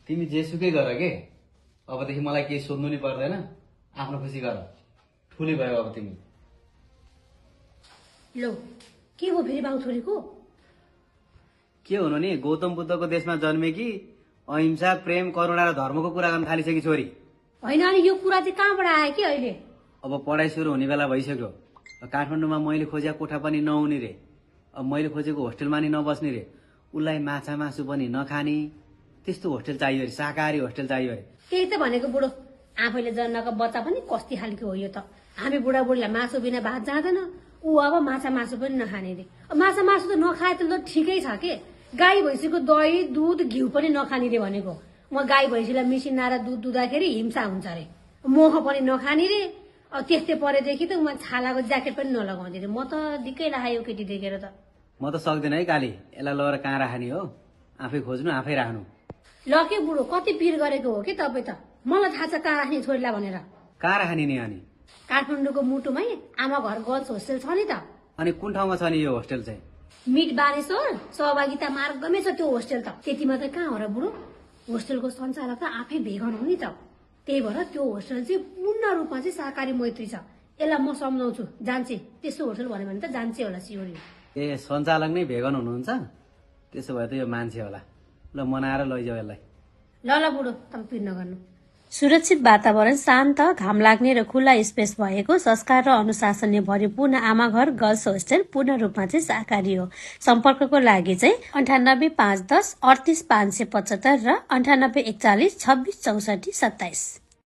तिमी जेसुकै गर के, अबदेखि मलाई केही सोध्नु नि पर्दैन, आफ्नो खुसी गर। ठुली भयो अब तिमी। लो के हो फेरि बाउ छोरीको? के हुनु नि, गौतम बुद्धको देशमा जन्मेकी अहिंसा, प्रेम, करुणा र धर्मको कुरा गर्न थालिसकेकी छोरी। होइन अनि यो कुरा चाहिँ कहाँबाट आयो कि अहिले? अब पढाइ सुरु हुने बेला भइसक्यो। काठमाडौँमा मैले खोजेको कोठा पनि नहुने रे, अब मैले खोजेको होस्टेलमा नि नबस्ने रे, उसलाई माछा मासु पनि नखाने त्यस्तो होस्टेल चाहियो अरे, शाकाहारी होस्टेल चाहियो अरे। त्यही त भनेको बुढो, आफैले जन्मेको बच्चा पनि कस्ती खालको हो यो त। हामी बुढाबुढीलाई मासु बिना भात जाँदैन, ऊ अब माछा मासु पनि नखाने रे। माछा मासु त नखाए त ठिकै छ के, गाई भैँसीको दही दुध घिउ पनि नखाने रे भनेको। म गाई भैँसीलाई मिसिनाएर दुध दुधाखेरि हिंसा हुन्छ अरे, मोह पनि नखाने रे। अब त्यस्तै परेदेखि त उमा छालाको ज्याकेट पनि नलगाउने रे। म त दिक्कै लाग्यो केटी देखेर त। म त सक्दिनँ है काली, यसलाई लगेर कहाँ राख्ने हो, आफै खोज्नु आफै राख्नु। ल के बुढो, कति पिर गरेको हो कि तपाईँ त। मलाई थाहा छ कहाँ राख्ने छोरीलाई भनेर। कहाँ राख्ने नि अनि? काठमाडौँको मुटुमै आमा घर गर्ल्स होस्टेल छ नि त। अनि कुन ठाउँमा छ नि यो होस्टेल चाहिँ? मिट बारेश्वर सहभागिता मार्गमै छ त्यो होस्टेल त। त्यति मात्रै कहाँ हो र बुढो, होस्टेलको सञ्चालक त आफै भेगन हो नि त। त्यही भएर त्यो होस्टेल चाहिँ पूर्ण रूपमा चाहिँ सहकारी मैत्री छ। यसलाई म सम्झाउँछु, जान्छे त्यस्तो होस्टेल भन्यो भने त जान्छे होला सियोरी। ए सञ्चालक नै भेगन हुनुहुन्छ? त्यसो भए त यो मान्छे होला। ल मनाएर लैजाऊ यसलाई। ल ल बुढो, तपाईँ पिर नगर्नु। सुरक्षित वातावरण, शान्त, घाम लाग्ने र खुला स्पेस भएको संस्कार र अनुशासनले भरिपूर्ण आमाघर गर्ल्स होस्टेल पूर्ण रूपमा चाहिँ शाकाहारी हो। सम्पर्कको लागि चाहिँ 98 510 38 575 र 98 41 26 64 27।